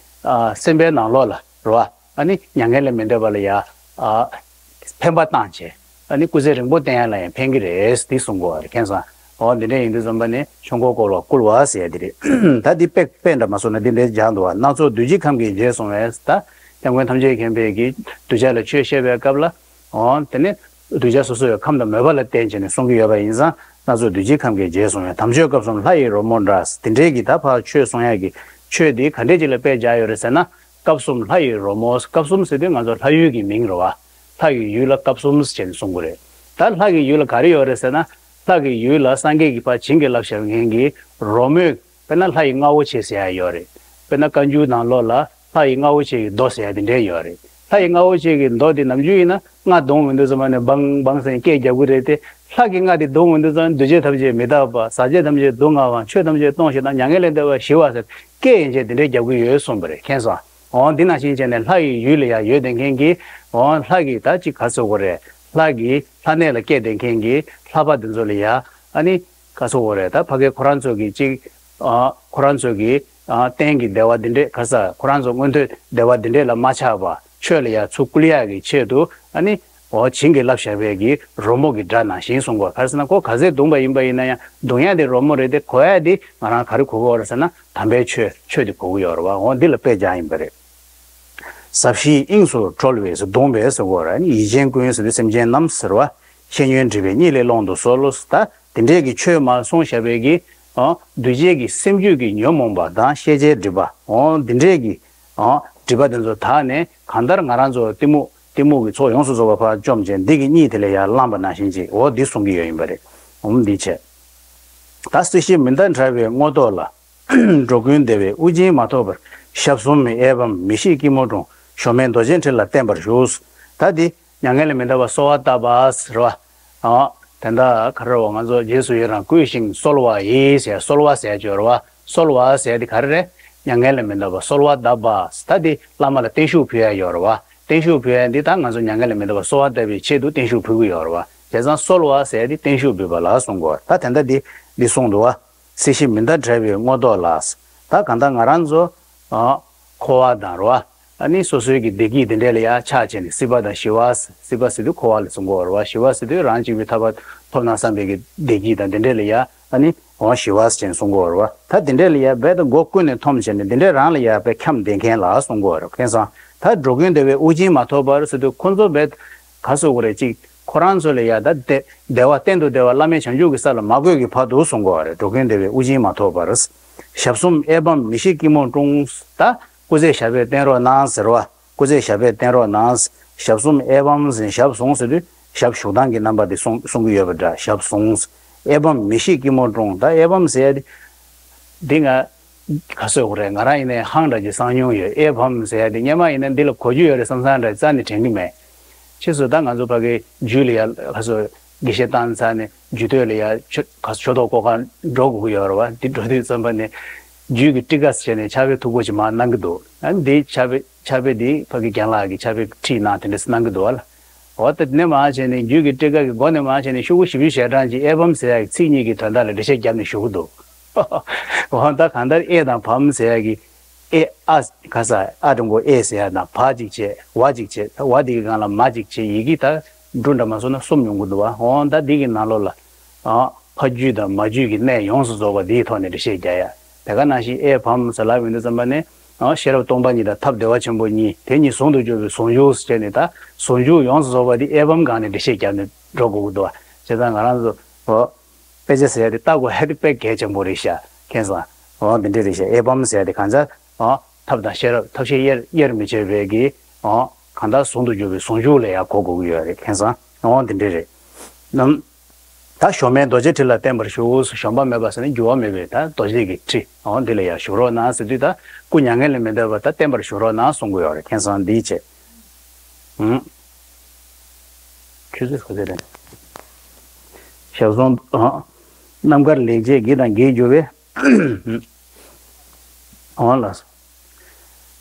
ཨ། སེམས་པའི་ནང་ལོགས་ལ་རེད་བ། ཨ་ནི་མྱ་ངན་ལས་མི་འདའ་བ་ལ་ཡ། ཨ། ཕན་པ་བཏང་བྱས། ཨ་ནི་སྐུ་ཚེ་རིང་པོ་བརྟན་ཡ་ལ་ཡང་ཕན་གྱི་རེད་འདི་གསུང་གི་ཡོད་རེད། མཁྱེན་སོང་། འོ་འདི་འདྲ་ཡིན་དུས་ཙམ་པ་ནི་ཆོས་འཁོར་བསྐོར་བ་བསྐུལ་བ་ཟེར་ཡ་འདི་རེད། ད་འདི་དཔེ་དཔེ་འདྲ་མ་སོང་ན་འདི་འདྲའི་སྦྱར་འདུག་བ། སྣ་ཚོགས་འདུས་བྱས་ཁམས་ཀྱི་རྗེས་སོང་བས་ད་སྐྱབས་མགོན་ཐམས་ཅད་མཁྱེན་པའི་གི་གདུལ་བྱ་ལ་ཆོས་བཤད་པའི་སྐབས་ལ། འོ་དེ་ནི་གདུལ་བྱ་སོ་སོ་ཡི་ཁམས་དང་མོས་པ་ལ་བརྟེན་བྱས་ནས་གསུང་གི་ཡོད་པ་ཡིན་ཙང་སྣ་ཚོགས་འདུས་བྱས་ཁམས་ཀྱི་རྗེས་སོང་བས་དམ་ཆོས་སྐབས་གསུམ་ལྷ་ཡི་རོལ་མོ་འདྲ་དེ་འདྲའི་གི་ད་ཕར་ཆོས་གསུང་ཡ་གི་ཆོས་འདི་ག་འདྲས་ཅིག་ལ་དཔེ་སྦྱར་ཡོད་རེད་ཟེར་ན། སྐབས་གསུམ་ལྷ་ཡི་རོལ་མོ། སྐབས་གསུམ་ཟེར་དུས་ང་ཚོ་ལྷ་ཡུལ་གྱི་མིང་རེད་བ། ལྷ་ཡི་ཡུལ་ལ་སྐབས་གསུམ་ཟེར་ནས་གསུང་གི་རེད། ད་ལྷ་གི་ཡུལ་ལ་ག་རེ་ཡོད་རེད་ཟེར་ན། ལྷ་གི་ཡུལ་ལ་སངས་རྒྱས་ཀྱི་ཕར་བྱིན་གྱིས་བརླབས་བཞག་མཁན་གྱི་རོལ་མོས། དཔེར་ན་ལྷ་ཡི་རྔ་བོ་ཆེ་ཟེར་ཡ་ཡོད་རེད། དཔེར་ན་བཀའ་འགྱུར་ནང་ལོགས་ལ་ལྷ་ཡི་རྔ་བོ་ཆེ་གི་མདོ་ཟེར་ཡ་དེ་འདྲས་ཡོད་རེད། ལྷ་ཡི་རྔ་བོ་ཆེ་གི་མདོ་དེ་ནམ་རྒྱུན་ཡིན་ན་རྔ་རྡུང་འོང་དུས་ཙམ་པ་ནས་བང་བང་ཟེར་ནས་སྐད་རྒྱག་གི་རེད་དེ། ལྷ་གི་རྔ་དེ་རྡུང་འོང་དུས་ཙམ་པ་འདུས་བྱས་ཐམས་ཅད་མི་རྟག་པ། ཟག་བཅས་ཐམས་ཅད་སྡུག་བསྔལ་བ། ཆོས་ཐམས་ཅད་སྟོང་ཞིང་དག། མྱ་ངན་ལས་འདས་པ་ཞི་བ་ཟེར་སྐད་ཡན་ཆད་དེ་འདྲས་རྒྱག་གི་ཡོད་གསུངས་པ་རེད། མཁྱེན་སོང་། འོ་འདི་ནང་བཞིན་བྱས་ནས་ལྷ་ཡི་ཡུལ་ལ་ཡ་ཡོད་བསྡད་མཁན་གྱི། འོ་ལྷ་གི་ད་ཅིག་ག་ཟེར་དགོས་རེད། ལྷ་གི་ལྷ་གནས་ལ་སྐྱེས་བསྡད་མཁན་གྱི་ལྷ་པ་དེ་ཚོ་ལ་ཡ། ཨ་ནི། ག་ཟེར་དགོས་རེད། ད་ཕ་གི་ཁོ་རང་ཚོ་གི་ཅིག་ཨ། ཁོ་རང་ཚོ་གི་ཨ། གཏན་གྱི་བདེ་བ་འདི་འདྲས། ག་ས། ཁོ་རང་ཚོ་མངོན་མཐོའི་བདེ་བ་འདི་འདྲས་ལ་མ་ཆགས་པ། ཆོས་ལ་ཡ་ཚུར་བསྐུལ་ཡག་གི་ཆེད་དུ། ཨ་ནི། འོ་བྱིན་གྱིས་བརླབས་བཞག་པའི་གི་རོལ་མོ་གི་སྒྲ་ནང་བཞིན་གསུང་གོ། ག་རེ་ཟེར་ན་ཁོ་ག་ཚད་བརྡུངས་པ་ཡིན་པ་ཡིན་ན་ཡང་བརྡུང་ཡག་དེ་རོལ་མོ་རེད་དེ། གོ་ཡག་དེ་ང་རང་ག་རེ་གོ་གི་ཡོད་རེད་ཟེར་ན་དམ་པའི་ཆོས། ཆོས་དེ་གོ་གི་ཡོད་རེད་བ། འོ་འདི་ལ་དཔེ་སྦྱར་ཡིན་པ་རེད། ཟབ་ཞིའི་དབྱིངས་སུ་གྲོལ་བས་བརྡུངས་པས་ཟེར་གོ་ར། ཡིད་ཅན་ཀུན་ཟེར་དུས་སེམས་ཅན་རྣམས་ཟེར་བ། ཤེས་ཉོན་སྒྲིབ་པའི་གཉིད་ལས་སློང་དུ་གསོལ་ལོ། ད་དེ་འདྲས་ཀྱི་ཆོས་མར་གསུངས་བཞག་པའི་གི། ཨ། འདུས་བྱས་ཀྱི་སེམས་རྒྱུད་ཀྱི་ཉོན་མོངས་པ་དང་ཤེས་བྱའི་སྒྲིབ་པ། འོ་འདི་འདྲས་ཀྱི། ཨ། སྒྲིབ་པ་དེ་ཚོ་དག་ནས་གང་ལྟར་ང་རང་ཚོ་གཏི་མུག་གཏི་མུག་གི་ཚོགས་ཡོངས་སུ་རྫོགས་པ་ཕར་བཅོམ་བྱས། འདི་གི་གཉིད་དེ་ལ་ཡར་ལངས་པ་ནང་བཞིན་ཅིག་འོ་འདི་གསུང་གི་ཡོད་ཡིན་པ་རེད། འོ་འདི་བྱས། ད་སྲིད་ཞི་མི་འདའ་དྲ་བའི་མངོན་རྟོགས་ལ། འགྲོ་ཀུན་བདེ་བའི་དབུགས་འབྱིན་མ་ཐོབ་པར། ཞབས་ཟུང་ཨེ་བྷམ་མི་ཤིགས་སྐྱི་མོ་ཀྲུང་། གཞོམ་མེད་རྡོ་རྗེ་ཁྲི་ལ་བརྟེན་པར་ཞུ། ད་འདི་མྱ་ངན་ལས་མི་འདའ་བར་གསོལ་བ་བཏབ་པ་ཟེར་བ། ཨ། དེ་འདྲ་ག་རེ་བ། ང་ཚོ་རྗེས་སུ་ཡི་རང་བསྐུལ་ཞིང་གསོལ་བ་ཡི་ཟེར། གསོལ་བ་ཟེར་ཡ་ཅིག་ཡོད་རེད་བ། གསོལ་བ་ཟེར་ཡ་འདི་ག་རེ་རེད། མྱ་ངན་ལས་མི་འདའ་བར་གསོལ་བ་བཏབ་པ། ད་འདི་བླ་མ་ལ་བརྟན་བཞུགས་ཕུལ་ཡ་ཡོད་རེད་བ། བརྟན་བཞུགས་ཕུལ་ཡ་འདི་ད་ང་ཚོ་མྱ་ངན་ལས་མི་འདའ་བར་གསོལ་བ་བཏབ་པའི་ཆེད་དུ་བརྟན་བཞུགས་ཕུལ་གྱི་ཡོད་རེད་བ། བྱས་ཙང་གསོལ་བ་ཟེར་ཡ་འདི་བརྟན་བཞུགས་འབུལ་བ་ལ་གསུང་གོ། ད་དེ་འདྲ་འདི་འདི་གསུངས་འདུག་བ། སྲིད་ཞི་མི་འདའ་དྲ་བའི་མངོན་རྟོགས་ལ། ད་གང་ལྟར་ང་རང་ཚོ། ཨ། འཁོར་བ་དང་རེད་བ། ཨ་ནི་སོ་སོའི་གི་བདེ་སྐྱིད་དེ་འདྲས་ལ་ཡ་ཆགས་བྱས་ནས། སྲིད་པ་དང་ཞི་བ། སྲིད་པ་ཟེར་དུས་འཁོར་བ་ལ་གསུང་གི་ཡོད་རེད་བ། ཞི་བ་ཟེར་དུས་རང་གཅིག་པུའི་ཐར་པ་ཐོབ་ན་བསམ་པའི་གི་བདེ་སྐྱིད་དང་དེ་འདྲས་ལ་ཡ། ཨ་ནི་འོ་ཞི་བ་ཟེར་བྱས་ནས་གསུང་གི་ཡོད་རེད་བ། ད་དེ་འདྲས་ལ་ཡ་རྦད་དེ་མགོ་ཀུན་ནས་འཐོམས་བྱས་ནས་དེ་འདྲས་རང་ལ་ཡ་རྦད་འཁྱམས་བསྡད་མཁན་ལ་གསུང་གི་ཡོད་རེད། མཁྱེན་སོང་། ད་འགྲོ་ཀུན་བདེ་བའི་དབུགས་འབྱིན་མ་ཐོབ་པར་ཟེར་དུས་ཁོ་ཚོ་རྦད་ག་ཟེར་དགོས་རེད། ཅིག་ཁོ་རང་ཚོ་ལ་ཡ་ད་བདེ་བདེ་བ་གཏན་དུ་བདེ་བ་བླ་མེད་བྱང་ཆུབ་ཀྱི་ས་ལ་མ་བཀོད་ཀྱི་བར་དུ་གསུང་གི་ཡོད་རེད། འགྲོ་ཀུན་བདེ་བའི་དབུགས་འབྱིན་མ་ཐོབ་པར། ཞབས་ཟུང་ཨེ་བྷམ་མི་ཤིགས་སྐྱི་མོ་ཀྲུང་། ད་སྐུ་ཚེ་ཞབས་པད་བརྟན་རོགས་གནང་ཟེར་བ། སྐུ་ཚེ་ཞབས་པད་བརྟན་རོགས་གནང་། ཞབས་ཟུང་ཨེ་བྷམ་ཟེར། ཞབས་ཟུང་ཟེར་དུས་ཞབས་ཞུགས་སྟངས་ཀྱི་རྣམ་པ་དེ་གསུང་གསུང་གི་ཡོད་པ་འདྲ། ཞབས་ཟུང་། ཨེ་བྷམ་མི་ཤིགས་སྐྱི་མོ་ཀྲུང་། ད་ཨེ་བྷམ་ཟེར་ཡ་དེ། འདི་ང་ག་ཟེར་དགོས་རེད། ང་རང་ཡིན་ནའི་ཧང་འདྲ་ཅིག་སང་མྱོང་ཡོད། ཨེ་བྷམ་ཟེར་ཡ་དེ་སྔོན་མ་ཡིན་ན་འདི་ལ་གོ་རྒྱུ་ཡོད་རེད་བསམ་བསམ་འདྲ་རྩ་ནས་དྲན་གི་མེད། ཕྱིས་སུ་ད་ང་ཚོ་ཕ་གི་རྒྱུད་ལ་ཡ་ག་ཟེར་དགེ་བཤེས་བཏང་ཚར་ནས་རྒྱུད་སྟོད་ལ་ཡ་ཆོས་ག་ཟེར་ཆོས་ཐོག་སྐོར་ག་འགྲོ་དགོས་ཀྱི་ཡོད་རེད་བ། འདི་འགྲོ་དུས་ཙམ་པ་ནས་རྒྱུད་ཀྱི་ཊི་ཀ་ཟེར་ནས་ཕྱག་དཔེ་མཐུག་པོ་ཅིག་མར་གནང་གི་འདུག་ཨ་འདིའི་ཕྱག་དཔེ་ཕྱག་དཔེ་འདི་ཕ་གི་རྒན་ལགས་ཀྱིས་ཕྱག་དཔེ་ཁྲིད་གནང་དེ་འདྲ་གནང་གི་འདུག་བ་ལ། འོ་ད་དེ་ནས་མར་བྱས་ནས་རྒྱུད་ཀྱི་ཊི་ཀ་གི་མགོ་ནས་མར་བྱས་ནས་ཤོག་གུ་བཞི་བཅུ་ཞེ་གྲངས་ཀྱི་ཨེ་བྷམ་ཟེར་ཡག་གི་ཚིག་གཉིས་ཀྱི་དོན་དག་ལ་འགྲེལ་བཤད་བརྒྱབ་ནས་ཞུ་གི་འདུག་འོ་ད་གང་ལྟར་ཨེ་དང་བྷམ་ཟེར་ཡག་གི་ཨེ་ཨ་ག་ས་ཨ་འགྲེང་བུ་ཨེ་ཟེར་ཡག་དང་བ་གཅིག་བྱས་བ་གཅིག་བྱས། ད་བ་འདི་གི་སྒང་ལ་མ་གཅིག་བྱས། ཡི་གེ་ད་འབྲུ་འདྲ་མ་སོང་ན་གསུམ་ཡོང་གི་འདུག་བ། འོ་ད་འདི་གི་ནང་ལོགས་ལ། ཨ། ཕ་རྒྱུད་དང་མ་རྒྱུད་ཀྱི་གནད་ཡོངས་སུ་རྫོགས་པ་འདིའི་ཐོག་ནས་འགྲེལ་བཤད་རྒྱག་ཡ། དེ་ག་ནང་བཞིན་ཨེ་བྷམ་ཟེར་ལབ་ཡོང་དུས་ཙམ་པ་ནས། ཨ། ཤེས་རབ་སྟོང་པ་ཉིད་དང་ཐབས་བདེ་བ་ཆེན་པོ་གཉིས། དེ་གཉིས་ཟུང་དུ་འཇུག་པའི་ཟུང་འཇུག་ཟེར་ནས། ད་ཟུང་འཇུག་ཡོངས་སུ་རྫོགས་པ་འདི་ཨེ་བྷམ་སྒང་ནས་འགྲེལ་བཤད་བརྒྱབ་ནས་འགྲོ་དགོས་ཀྱི་འདུག་བ། བྱས་ཙང་ང་རང་ཚོ། ཨོ། དཔེ་ཆ་ཟེར་ཡ་དེ་ལྟ་དགོས་ཡ་དེ་དཔེ་གལ་ཆེན་པོ་རེད་ཤག་མཁྱེན་སོང་། འོ་འདི་འདྲ་རེད་ཤག་ཨེ་བྷམ་ཟེར་ཡ་དེ་གང་ཟག་ཨོ། ཐབས་དང་ཤེས་རབ། ཐབས་ཤེས་དབྱེར་དབྱེར་མི་ཕྱེད་པའི་གི། ཨོ། གང་ལྟར་ཟུང་དུ་འཇུག་པའི་ཟུང་འཇུག་ལ་ཡང་གོ་དགོས་ཀྱི་ཡོད་རེད། མཁྱེན་སོང་། ཨོ་འདི་འདྲ་རེད། ནམ། ད་གཞོམ་མེད་རྡོ་རྗེ་ཁྲི་ལ་བརྟེན་པར་ཞུ། གཞོམ་པ་མེད་པ་ཟེར་ན་འགྱུར་བ་མེད་པའི་ད་རྡོ་རྗེ་གི་ཁྲི། ཨོ་འདི་ལ་ཡང་བཞུགས་རོགས་གནང་ཟེར་དུས། ད་སྐུ་མྱ་ངན་ལས་མི་འདའ་བར་ད་བརྟེན་པར་བཞུགས་རོགས་གནང་གསུང་གི་ཡོད་རེད། མཁྱེན་སོང་། འདི་བྱས། ཨང་། ཆུ་ཚོད་ག་ཚོད་རེད། ཞབས་ཟུང་། ཨང་། རྣམ་དཀར་ལེགས་བྱས་དགེ་དང་དགེར་གྱུར་པའི། ཨང་། ལགས་སོ།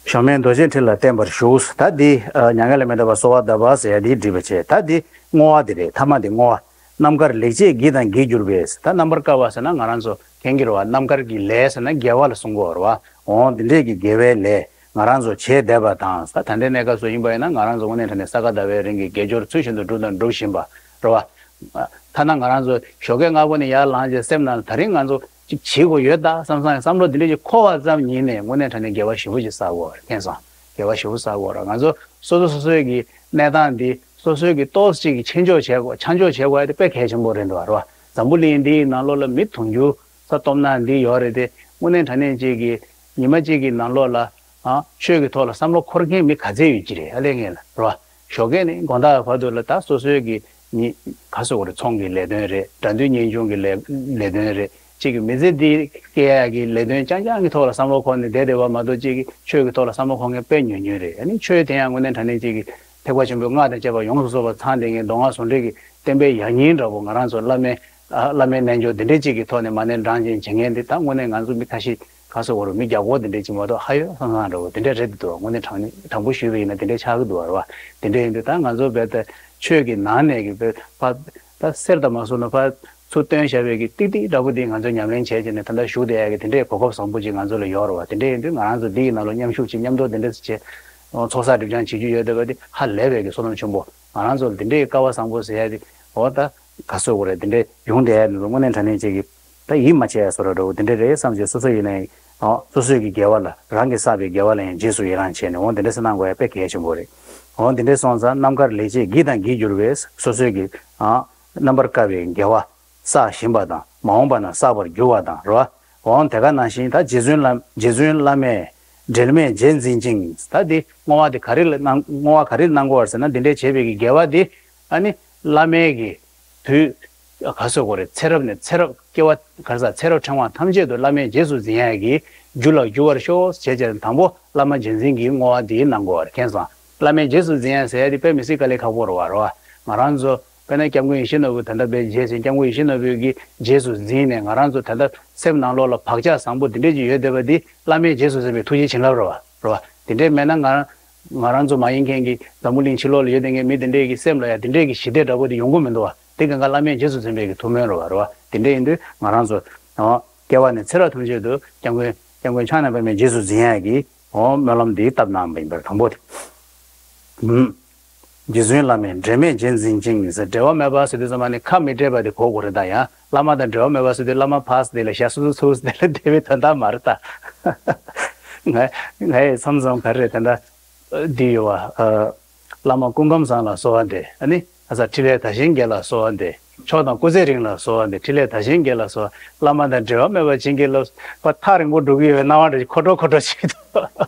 གཞོམ་མེད་རྡོ་རྗེ་ཁྲི་ལ་བརྟེན་པར་ཞུ། ད་འདི། ཨ། མྱ་ངན་ལས་མི་འདའ་བར་གསོལ་བ་གདབ་པ་ཟེར་ཡ་འདི་འགྲིག་པ་བྱས། ད་འདི་བསྔོ་བ་འདི་རེད། ཐ་མ་འདི་བསྔོ་བ། རྣམ་དཀར་ལེགས་བྱས་དགེ་དང་དགེར་གྱུར་པའི། ད་རྣམ་པར་དཀར་བ་ཟེར་ན་ང་རང་ཚོ་མཁྱེན་གྱི་རེད་བ། རྣམ་དཀར་གྱི་ལས་ཟེར་ན་དགེ་བ་ལ་གསུང་གི་ཡོད་རེད་བ། འོ་འདི་འདྲས་ཀྱི་དགེ་བའི་ལས་ང་རང་ཚོ་བྱས་བསྡད་པ་དང་། ད་ད་ལྟའི་གནས་སྐབས་སུ་ཡིན་པ་ཡིན་ན་ང་རང་ཚོ་དངོས་གནས་དྲང་གནས་ས་ག་ཟླ་བའི་རིང་གི་དགེ་སྦྱོར་ཚུལ་བཞིན་དུ་བསྒྲུབས་དང་སྒྲུབ་བཞིན་པ་རེད་བ། ཐ་ན་ང་རང་ཚོ་ཞོགས་ཀས་སྔ་པོ་ནས་ཡར་ལངས་རྗེས་སེམས་ནང་ད་རིང་ང་ཚོ་ཅིག་བྱེད་དགོས་ཡོད་ད་བསམ་བསམ་བསམ་བློ་འདི་འདྲ་ཅིག་འཁོར་བ་ཙམ་ཉིད་ནས་དངོས་གནས་དྲང་གནས་དགེ་བ་ཞེ་པོ་ཅིག་བསགས་དགོས་རེད། མཁྱེན་སོང་། དགེ་བ་ཞེ་པོ་བསགས་དགོས་རེད། ང་ཚོ་སོ་སོ་སོ་སོའི་གི་གནས་སྟངས་འདི་སོ་སོའི་གི་ཏོག་ཙམ་ཅིག་གི་ཆ་འཇོག་བྱེད་དགོས། ཆ་འཇོག་བྱེད་དགོས་ཡ་དེ་དཔེ་གལ་ཆེན་པོ་རེད་འདུག་རེད་བ། འཛམ་བུ་གླིང་འདིའི་ནང་ལོགས་ལ་མི་དུང་ཕྱུར་ས་སྟོང་ནང་འདི་ཡོད་རེད་དེ། དངོས་གནས་དྲང་གནས་ཅིག་གི་ཉི་མ་གཅིག་གི་ནང་ལོགས་ལ། ཨ་ཆོས་ཀྱི་ཐོག་ལ་བསམ་བློ་འཁོར་མཁན་མི་ག་ཚད་ཡོད་ཀྱི་རེད། ཨ་ལས་ངན་ལ་རོ། ཞོགས་ཀས་ནས་དགོང་དག་བར་དུ་ལ་ད་སོ་སོའི་གི་ཉི་ག་སོ་གོ་རེ་ཚོང་གི་ལས་དོན་རེད། དགྲ་འདུལ་གཉེན་སྐྱོང་གི་ལས་ལས་དོན་རེད། གཅིག་གི་མི་ཚེ་འདི་སྐྱེལ་ཡག་གི་ལས་དོན་རྐྱང་རྐྱང་གི་ཐོག་ལ་བསམ་བློ་འཁོར་ནས་བསྡད་བསྡད་པ་མ་གཏོགས། གཅིག་གི་ཆོས་ཀྱི་ཐོག་ལ་བསམ་བློ་འཁོར་མཁན་དཔེ་ཉུང་ཉུང་རེད། ཨ་ནི་ཆོས་དེ་ཡང་དངོས་གནས་དྲང་གནས་གཅིག་གི་ཐེག་པ་ཆེན་པོའི་སྔགས་དང་བཅས་པ་ཡོངས་སུ་རྫོགས་པ་ཚང་བསྡད་མཁན་མདོ་སྔགས་ཟུང་འབྲེལ་གྱི་བསྟན་པའི་ཡང་སྙིང་འདྲ་པོ། ང་རང་ཚོ་བླ་མའི་ཨ་བླ་མའི་རྣལ་འབྱོར་འདི་འདྲའི་གཅིག་གི་ཐོག་ནས་མ་ཎི་བགྲང་བཞིན་བྱེད་མཁན་འདི་ད་དངོས་གནས་ང་ཚོ་མི་ཁ་ཤས་ག་སོ་གོ་རུ་མི་རྒྱ་སྒོར་འདི་འདྲའི་གཅིག་མ་གཏོགས་ཧ་ཡོད་སང་སང་འདྲ་པོ་འདི་འདྲ་རེད་འདུག་དངོས་གནས་དྲང་དྲང་པོ་ཞུས་པ་ཡིན་ན་དེ་འདྲའི་ཆགས་ཀྱི་འདུག་བ། འདི་འདྲ་ཡིན་དུས་ད་ང་ཚོ་བས་ད་ཆོས་ཀྱི་ནང་ནས་ཀྱི་བས་ཕ་ད་གསེར་དང་མ་སོང་ན་ཕ་ཚུར་བཏོན་བཞག་པའི་གི་ཏིག་ཏིག་འདྲ་པོ་འདི་ང་ཚོ་ཉམས་ལེན་བྱས་བྱས་ནས་ད་ལྟ་བཞུགས་བསྡད་ཡ་གི་དེ་འདྲའི་གོ་སྐབས་བཟང་པོ་ཅིག་ང་ཚོ་ལ་ཡོད་རེད་བ། དེ་འདྲ་ཡིན་དུས་ང་རང་ཚོ་འདི་ཡི་ནང་ལ་མཉམ་ཞུགས་ཅིག་མཉམ་དུ་དེ་འདྲ་བྱས་ཚོགས་བསགས་སྒྲིབ་སྦྱང་བྱེད་རྒྱུ་ཡོད་བསྡད་པ་འདི་ཧ་ལས་པའི་གི་བསོད་ནམས་ཆེན་པོ། ང་རང་ཚོ་ལ་དེ་འདྲའི་སྐལ་བ་བཟང་པོ་ཟེར་ཡ་དེ་འོ་ད་ག་སོ་གོ་རེད། དེ་འདྲའི་ཡོང་བསྡད་ཡ་དེ་ཚོ་དངོས་གནས་དྲང་གནས་ཅིག་གི་ད་ཡིད་མ་ཆེས་ཡ་བཟོ་འདྲ་འདྲ་པོ་དེ་འདྲ་རེད་བསམ་བྱས། སོ་སོ་ཡིན་ནའི་འོ་སོ་སོའི་གི་དགེ་བ་ལ་རང་གིས་བསགས་པའི་དགེ་བ་ལ་ཡང་རྗེས་སུ་ཡི་རང་བྱས་ནས་འོ་དེ་འདྲ་སེ་གནང་དགོས་ཡ་དཔེ་གལ་ཆེན་པོ་རེད། འོ་དེ་འདྲ་སོང་ཙང་རྣམ་དཀར་ལེགས་བྱས་བགྱིས་དང་བགྱིད་འགྱུར་བས། སོ་སོའི་གི་ཨ་རྣམ་པར་དཀར་བའི་དགེ་བ་བསགས་བཞིན་པ་དང་མ་འོངས་པ་ན་བསགས་པར་འགྱུར་བ་དང་རོ། འོང་དེ་ག་ནང་བཞིན་ད་རྗེ་བཙུན་བླ་རྗེ་བཙུན་བླ་མས་འབྲལ་མེད་རྗེས་འཛིན་ཅིང་། ད་འདི་བསྔོ་བ་འདི་ག་རེ་ལ་གནང་བསྔོ་བ་ག་རེ་གནང་དགོས་པ་ཟེར་ན། འདི་འདྲའི་བྱས་པའི་གི་དགེ་བ་འདི་ཨ་ནི་བླ་མའི་གི་དུས་ག་སོ་གོ་རེ་ཚེ་རབས་ནས་ཚེ་རབས་སྐྱེ་བ་ག་རེ་ཟ་ཚེ་རབས་ཕྲེང་བ་ཐམས་ཅད་དུ་བླ་མས་རྗེས་སུ་འཛིན་ཡ་གི་རྒྱུ་ལ་འགྱུར་བར་ཤོག་ཞེས་བྱས་དང་པོ་བླ་མ་རྗེས་འཛིན་གྱི་བསྔོ་བ་འདི་གནང་དགོས་པ་རེད། མཁྱེན་སོང་། བླ་མས་རྗེས་སུ་འཛིན་ཡ་ཟེར་ཡ་འདི་དཔེ་མི་སྲིད་དཀའ་ལས་ཁག་པོ་རེད་བ། རེད་བ། ང་རང་ཚོ་དཔེར་ན་སྐྱབས་མགོན་ཡིད་བཞིན་ནོར་བུ་ད་ལྟ་བའི་རྗེས་ཟིན་སྐྱབས་མགོན་ཡིད་བཞིན་ནོར་བུ་གི་རྗེས་སུ་འཛིན་ནས་ང་རང་ཚོ་ད་ལྟ་སེམས་ནང་ལོགས་ལ་བག་ཆགས་བཟང་པོ་འདི་འདྲས་ཅིག་ཡོད་བསྡད་པ་འདི་བླ་མས་རྗེས་སུ་འཛིན་པའི་ཐུགས་རྗེའི་བྱིན་རླབས་རེད་བ། རེད་བ། དེ་འདྲས་མེད་ན་ང་ང་རང་ཚོ་མ་ཡིན་མཁན་གྱི་འཛམ་བུ་གླིང་ཕྱི་ལོགས་ལ་ཡོད་བསྡད་མཁན་མི་དེ་འདྲས་ཀྱི་སེམས་ལ་ཡང་དེ་འདྲས་ཀྱི་ཞི་བདེ་འདྲ་པོ་དེ་ཡོང་གི་མི་འདུག་བ། དེ་གང་ག་བླ་མས་རྗེས་སུ་འཛིན་པའི་གི་ཐུགས་སྨོན་རེད་བ། རེད་བ། དེ་འདྲས་ཡིན་དུས་ང་རང་ཚོ་ཨོ་སྐྱེ་བ་ནས་ཚེ་རབས་ཐམས་ཅད་དུ་སྐྱབས་མགོན་སྐྱབས་མགོན་ཕྱག་ན་པདྨས་རྗེས་སུ་འཛིན་ཡ་གི་ཨོ་སྨོན་ལམ་འདི་བཏབ་གནང་བ་ཡིན་པར་དང་པོ་དེ། རྗེ་བཙུན་བླ་མས་འབྲལ་མེད་རྗེས་འཛིན་ཅིང་ཟེར། འབྲལ་བ་མེད་པ་ཟེར་དུས་ཙམ་པ་ནི་ཁ་མི་འབྲལ་བ་དེ་གོ་དགོས་རེད། ད་ཡང་བླ་མ་དང་འབྲལ་བ་མེད་པ་ཟེར་དུས་བླ་མ་ཕར་ཟེར་དེ་ལ་ཞག་སོ་སོ་ཚུར་ཟེར་དེ་ལ་འབྲལ་བའི་དོན་དག་མ་རེད་ད། ང་ངའི་མཚམས་མཚམས་ག་རེ་རེད་ད་ལྟ་འདི་ཡོད་བ། བླ་མ་སྐུ་ཁམས་བཟང་ལ་གསོལ་བ་འདེབས། ཨ་ནི་ཨ་ཙ་འཕྲིན་ལས་དར་ཞིང་རྒྱས་ལ་གསོལ་བ་འདེབས། མཆོག་དང་སྐུ་ཚེ་རིང་ལ་གསོལ་བ་འདེབས། འཕྲིན་ལས་དར་ཞིང་རྒྱས་ལ་གསོལ་བ། བླ་མ་དང་འབྲལ་བ་མེད་པར་བྱིན་གྱིས་རློབས། པ་ཐག་རིང་པོ་འགྲོ་གི་ཡོད་པའི་སྣང་བ་འདྲ་ཞིག་ཁོ་ཁྲོ་ཁོ་ཁྲོ་ཞིག་འདུག་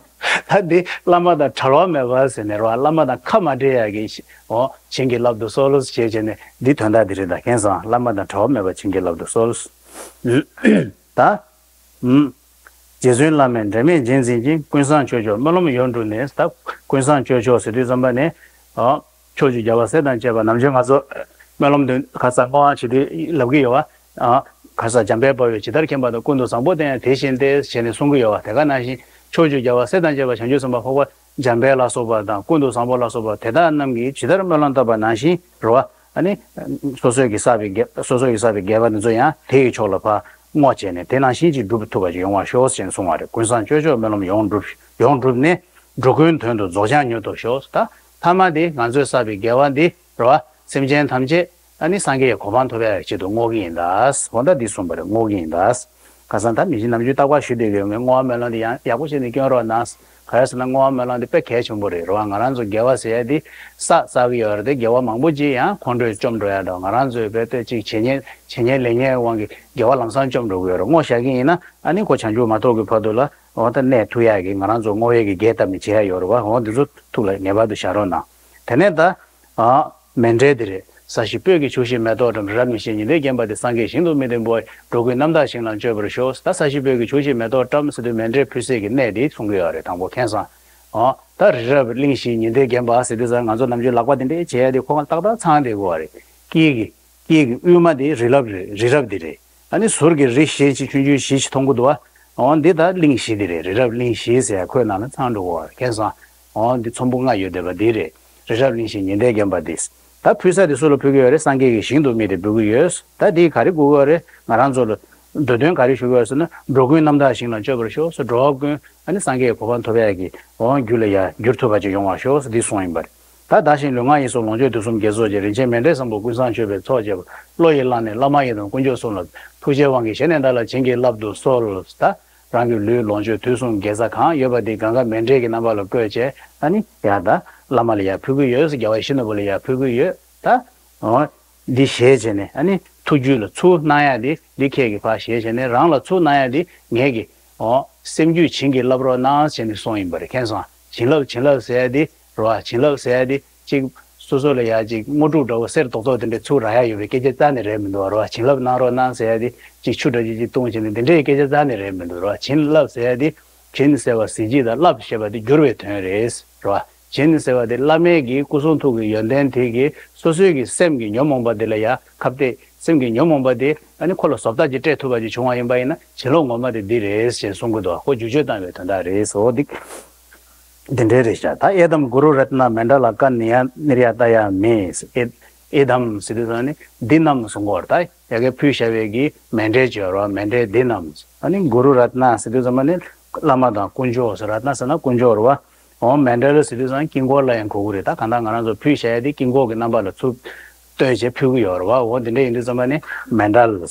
ད་འདི་བླ་མ་དང་བྲལ་བ་མེད་པ་ཟེར་ནས་རོ། བླ་མ་དང་ཁ་མ་འབྲལ་ཡག་གི་ཞིག་འོ་བྱིན་གྱིས་བརླབ་ཏུ་གསོལ་ཞེས་བྱས་ནས་འདི་དོན་དག་འདི་རེད། ད་མཁྱེན་སོང་། བླ་མ་དང་བྲལ་བ་མེད་པར་བྱིན་གྱིས་བརླབ་ཏུ་གསོལ། ད། ཨུམ། རྗེ་བཙུན་བླ་མས་འབྲལ་མེད་རྗེས་འཛིན་ཅིང་། ཀུན་བཟང་སྤྱོད་མཆོག་སྨོན་ལམ་ཡོངས་གྲུབ་ནས། ད་ཀུན་བཟང་སྤྱོད་མཆོག་ཟེར་དུས་ཙམ་པ་ནས། ཨ། ཕྱོགས་བཅུའི་རྒྱལ་བ་སྲས་དང་བཅས་པ། ནམ་རྒྱུན་ང་ཚོ་སྨོན་ལམ་འདོན་ག་ས་བསྔོ་བ་བྱེད་དུས་ལབ་ཀྱི་ཡོད་བ། ཨ། ག་ས་འཇམ་དཔལ་དཔའ་བོས་ཇི་ལྟར་མཁྱེན་པ་དང་། ཀུན་ཏུ་བཟང་པོ་དེ་ཡང་དེ་བཞིན་ཏེ་ཞེས་ནས་གསུང་གི་ཡོད་བ། དེ་ག་ནང་བཞིན་ཕྱོགས་བཅུའི་རྒྱལ་བ་སྲས་དང་བཅས་པ་བྱང་ཆུབ་སེམས་དཔའ་འཕགས་པ་འཇམ་དཔལ་ལ་སོགས་པ་དང་། ཀུན་ཏུ་བཟང་པོ་ལ་སོགས་པ་དེ་དག་རྣམས་ཀྱིས་ཇི་ལྟར་སྨོན་ལམ་བཏབ་པ་ནང་བཞིན་རོ། ཨ་ནི། སོ་སོས་ཀྱིས་བསགས་པའི་དགེ་སོ་སོས་ཀྱིས་བསགས་པའི་དགེ་བ་འདི་ཚོ་ཡང་དེ་ཡི་ཕྱོགས་ལ་ཕར་བསྔོ་བྱས་ནས་དེ་ནང་བཞིན་གྱིས་འགྲུབ་ཐུབ་པ་ཅིག་ཡོང་བར་ཤོག་ཅེས་གསུངས་པ་རེད། ཀུན་བཟང་སྤྱོད་མཆོག་སྨོན་ལམ་ཡོངས་འགྲུབ་ཡོངས་འགྲུབ་ནས། འགྲོ་ཀུན་དོན་དུ་རྫོགས་བྱང་མྱུར་ཐོབ་ཤོག་ད་ཐ་མ་དེ་ང་ཚོས་བསགས་པའི་དགེ་བ་འདི་རེད་བ། སེམས་ཅན་ཐམས་ཅད་ཨ་ནི་སངས་རྒྱས་ཀྱི་གོ་འཕང་ཐོབ་ཡག་ཆེད་དུ་བསྔོ་གི་ཡིན་ད། འོ་ད་འདི་གསུངས་པ་རེད། བསྔོ་གི་ཡིན་ད། ཁ་སང་ད་མི་གཞི་ནམ་རྒྱུན་རྟག་པར་ཞུ་བསྡད་ཀྱི་ཡོད་མེད་བསྔོ་བ་སྨོན་ལམ་འདི་ཡང་ཡག་པོ་བྱས་ནས་སྐྱོན་རོགས་གནང་། ག་རེ་ཟེར་ན་བསྔོ་བ་སྨོན་ལམ་འདི་དཔེ་གལ་ཆེན་པོ་རེད། རེད་བ། ང་རང་ཚོ་དགེ་བ་ཟེར་ཡ་འདི་བསགས་བསགས་ཀྱི་ཡོད་རེད་དེ། དགེ་བ་མང་པོ་ཅིག་ཡང་ཁོང་ཁྲོས་བཅོམ་འགྲོ་ཡ་འདྲ། ང་རང་ཚོའི་བོད་དོན་ཅིག་བྱེད་ཉེས་བྱེད་ཉེས་ལས་ཉེས་དབང་གིས་དགེ་བ་ལམ་སང་བཅོམ་འགྲོ་གི་ཡོད་རེད། བསྔོ་བཞག་གི་ཡིན་ན་ཨ་ནི་ཁོ་བྱང་ཆུབ་མ་ཐོབ་ཀྱི་བར་དུ་ལ་འོ་ད་གནས་ཐུབ་ཡ་གི་ང་རང་ཚོ་བསྔོ་བའི་གི་རྒྱས་བཏབ་ནས་བྱེད་ཡ་ཡོད་རེད་བ། འོ་འདི་ཚོ་ཐུགས་ལ་ངེས་པར་དུ་བཞག་རོགས་གནང་། དེ་ནས་ད་ཨ་མཎྜལ་འདི་རེད། ས་གཞི་སྤོས་ཀྱི་ཆུ་ཞིག་མེ་ཏོག་བཀྲམ། རི་རབ་གླིང་བཞི་ཉི་ཟླས་བརྒྱན་པ་འདི། སངས་རྒྱས་ཞིང་དུ་དམིགས་ཏེ་འབུལ། འགྲོ་ཀུན་རྣམ་དག་ཞིང་ལ་སྤྱོད་པར་ཤོག་ད་ས་གཞི་སྤོས་ཀྱི་ཆུ་ཞིག་མེ་ཏོག་བཀྲམ་ཟེར་དུས་མཎྜལ་ཕུལ་སའི་གི་གནས་འདི་གསུང་གི་ཡོད་རེད། དང་པོ་མཁྱེན་སོང་། ཨོ་ད་རི་རབ་གླིང་བཞི་ཉི་ཟླས་བརྒྱན་པ་ཟེར་དུས་ཙང་ང་ཚོ་ནམ་རྒྱུན་ལག་པ་འདི་འདྲས་བྱས་ཡ་དེ་ཁོ་ལྟག་ལྟག་ཚང་བསྡད་དགོས་པ་རེད། དཀྱིལ་གྱི་དཀྱིལ་གྱི་དབུས་མ་དེ་རི་རབ་རེད། རི་རབ་འདི་རེད། ཨ་ནི་ཟུར་གྱི་རི་བཞི་ཅིག་ཆུང་ཆུང་བཞི་ཅིག་མཐོང་གི་འདུག་བ། འོ་འདི་ད་གླིང་བཞི་འདི་རེད། རི་རབ་གླིང་བཞི་ཟེར་ཡ་ཁོའི་ནང་ལ་ཚང་འགྲོ་གི་ཡོད་རེད། མཁྱེན་སོང་། འོ་འདི་ཚོམ་བུ་ལྔ་ཡོད་བསྡད་པ་འདི་རེད། རི་རབ་གླིང་བཞི་ཉི་ཟླས་བརྒྱན་པ་འདི། ད་ཕུལ་ས་དེ་སུ་ལ་ཕུལ་གི་ཡོད་རེད། སངས་རྒྱས་ཀྱི་ཞིང་དུ་དམིགས་ཏེ་འབུལ་གི་ཡོད། ད་འདི་ག་རེ་དགོས་ཀྱི་ཡོད་རེད། ང་རང་ཚོ་ལ་འདོད་དོན་ག་རེ་ཞུ་གི་ཡོད་ཟེར་ན། འགྲོ་ཀུན་རྣམ་དག་ཞིང་ལ་སྤྱོད་པར་ཤོག་ཟེར། འགྲོ་བ་ཀུན་ཨ་ནི་སངས་རྒྱས་ཀྱི་གོ་འཕང་ཐོབ་ཡ་གི་འོ་རྒྱུ་ལ་ཡ་འགྱུར་ཐུབ་པ་ཅིག་ཡོང་བར་ཤོག་ཟེར་འདི་གསུངས་ཡིན་པ་རེད། ད་བདག་གཞན་ལུས་ངག་ཡིད་གསུམ་ལོངས་སྤྱོད་དུས་གསུམ་དགེ་ཚོགས་ཀྱི། རིན་ཆེན་མཎྜལ་བཟང་པོ་ཀུན་བཟང་མཆོད་པའི་ཚོགས་བཅས་པ། བློ་ཡིས་བླངས་ནས་བླ་མ་ཡི་དམ་དཀོན་མཆོག་གསུམ་ལ། ཐུགས་རྗེའི་དབང་གིས་བཞེས་ནས་བདག་ལ་བྱིན་གྱིས་བརླབ་ཏུ་གསོལ། ད་རང་གི་ལུས་ལོངས་སྤྱོད་དུས་གསུམ་དགེ་རྩ་གང་ཡོད་པ་འདི་གང་ག་མཎྜལ་གྱི་རྣམ་པ་ལ་བཀོད་བྱས། ཨ་ནི་ཡ་ད་བླ་མ་ལ་ཡ་ཕུལ་གྱི་ཡོད། རྒྱལ་བ་ཡིད་བཞིན་ནོར་བུ་ལ་ཡ་ཕུལ་གྱི་ཡོད། ད་འོ་འདི་བཞེས་བྱས་ནས་ཨ་ནི་ཐུགས་རྒྱུད་ལ་ཚུར་གནང་ཡ་འདི་འདི་ཁྱེད་ཀྱིས་ཕར་བཞེས་བྱས་ནས་རང་ལ་ཚུར་གནང་ཡ་འདི་ངེད་ཀྱིས་འོ། སེམས་རྒྱུད་བྱིན་གྱིས་བརླབ་རོགས་གནང་ཟེར་ནས་གསུངས་ཡིན་པ་རེད། མཁྱེན་སོང་། བྱིན་རླབས་བྱིན་རླབས་ཟེར་ཡ་དེ་རེད་བ། བྱིན་རླབས་ཟེར་ཡ་དེ་གཅིག་སོ་སོ་ལ་ཡ་གཅིག་དངོས་གྲུབ་འདྲ་བོ་གསེར་རྡོག་རྡོག་དེ་འདྲ་ཚུར་རག་ཡ་ཡོད་པའི་སྐད་ཆ་རྩ་ནས་རེད་མི་འདུག་རེད་བ། བྱིན་རླབས་གནང་རོགས་གནང་ཟེར་ཡ་དེ་གཅིག་ཆུ་འདྲ་གཅིག་གཅིག་བཏུང་བྱས་ནས་དེ་འདྲའི་སྐད་ཆ་རྩ་ནས་རེད་མི་འདུག་རེད་བ། བྱིན་རླབས་ཟེར་ཡ་དེ་བྱིན་ཟེར་བ་གཟི་བརྗིད་དང་རླབས་ཞེས་པ་དེ་བསྒྱུར་བའི་དོན་རེད་རེད་བ། བྱིན་ཟེར་བ་དེ་བླ་མའི་གི་སྐུ་གསུང་ཐུགས་ཀྱི་ཡོན་ཏན་དེ་གིས་སོ་སོའི་གི་སེམས་ཀྱི་ཉོན་མོངས་པ་དེ་ལ་ཡ་ཁ་གཏད། སེམས་ཀྱི་ཉོན་མོངས་པ་དེ་ཨ་ནི་ཁོ་ལ་བཟོ་ལྟ་ཅིག་སྤྲད་ཐུབ་པ་ཅིག་བྱུང་བ་ཡིན་པ་ཡིན་ན་བྱིན་རླབས་ངོ་མ་དེ་འདི་རེད་ཅེས་གསུང་གི་འདུག་ཁོ་འགྱུར་བཅོས་བཏང་བའི་དོན་དག་རེད་ཟེར། འོ་འདི་འདི་འདྲའི་རེད་ཤག་ད་ཨེ་དམ་གུ་རུ་རཏྣ་མཎྜལ་ཀ་ནི་ཡ་ནིར་ཡ་ཏ་ཡ་མེ། ཨེ་ཨེ་དམ་ཟེར་དུས་ཙང་ནི་འདི་རྣམས་གསུང་གི་ཡོད་རེད། ད་ཡ་གི་ཕུལ་བྱ་བའི་གི་མཎྜལ་ཅིག་ཡོད་རེད་བ། མཎྜལ་འདི་རྣམས། ཨ་ནི་གུ་རུ་རཏྣ་ཟེར་དུས་ཙམ་པ་ནི་བླ་མ་དང་དཀོན་མཆོག་ཟེར། རཏྣ་ཟེར་ན་དཀོན་མཆོག་རེད་བ། འོ་མཎྜལ་ཟེར་དུས་ཙང་དཀྱིལ་འཁོར་ལ་ཡང་གོ་གི་རེད། ད་གང་ལྟར་ང་རང་ཚོ་ཕུལ་བྱ་ཡ་དེ་དཀྱིལ་འཁོར་གྱི་རྣམ་པ་ལ་ཚུར་ལྟོས་བྱས་ཕུལ་གི་ཡོད་རེད་བ། འོ་དེ་འདྲ་ཡིན་དུས་ཙམ་པ་ནི་མཎྜལ།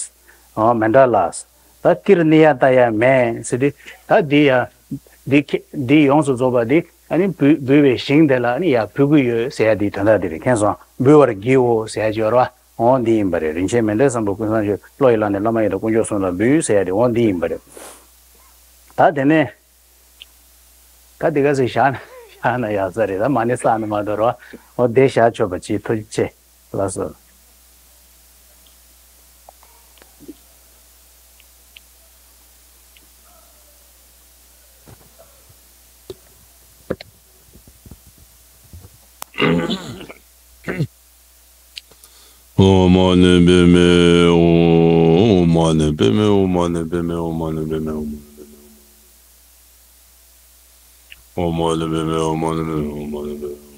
འོ་མཎྜལ། ད་ཀིར་ནི་ཡ་ཏ་ཡ་མེ་ཟེར་དུས་ད་འདི་ཡ་འདི་ཁེ་འདི་ཡོངས་སུ་རྫོགས་པ་འདི་ཨ་ནི་འབུལ་འབུལ་བའི་ཞིང་དེ་ལ་ཨ་ནི་ཡ་ཕུལ་གི་ཡོད་ཟེར་ཡ་དེའི་དོན་དག་དེ་རེད། མཁྱེན་སོང་། འབུལ་བར་བགྱིའོ་ཟེར་ཡ་ཅིག་ཡོད་རེད་བ། འོ་འདི་ཡིན་པ་རེད། རིན་ཆེན་མཎྜལ་བཟང་པོ་ཀུན་བཟང་མཆོད། བློ་ཡིས་བླངས་ནས་བླ་མ་ཡི་དམ་དཀོན་མཆོག་གསུམ་ལ་འབུལ་ཟེར་ཡ་དེ་འོ་འདི་ཡིན་པ་རེད། ད་དེ་ནས། ད་འདི་ག་ཚོད་བཞག་ན་བཞག་ན་ཡག་ས་རེད། ད་མ་ཎི་བསགས་ན་མ་གཏོགས་རོ། འོ་དེ་བཞག་ཆོག་པ་ཅིག་ཐུགས་རྗེ་ཆེ། ལགས་སོ། ཨོཾ་མ་ཎི་པདྨེ། ཨོཾ་མ་ཎི་པདྨེ། ཨོཾ་མ་ཎི་པདྨེ། ཨོཾ་མ་ཎི་པདྨེ། ཨོཾ་མ་ཎི་པདྨེ། ཨོཾ་མ་ཎི་པདྨེ། ཨོཾ་མ་ཎི་པདྨེ།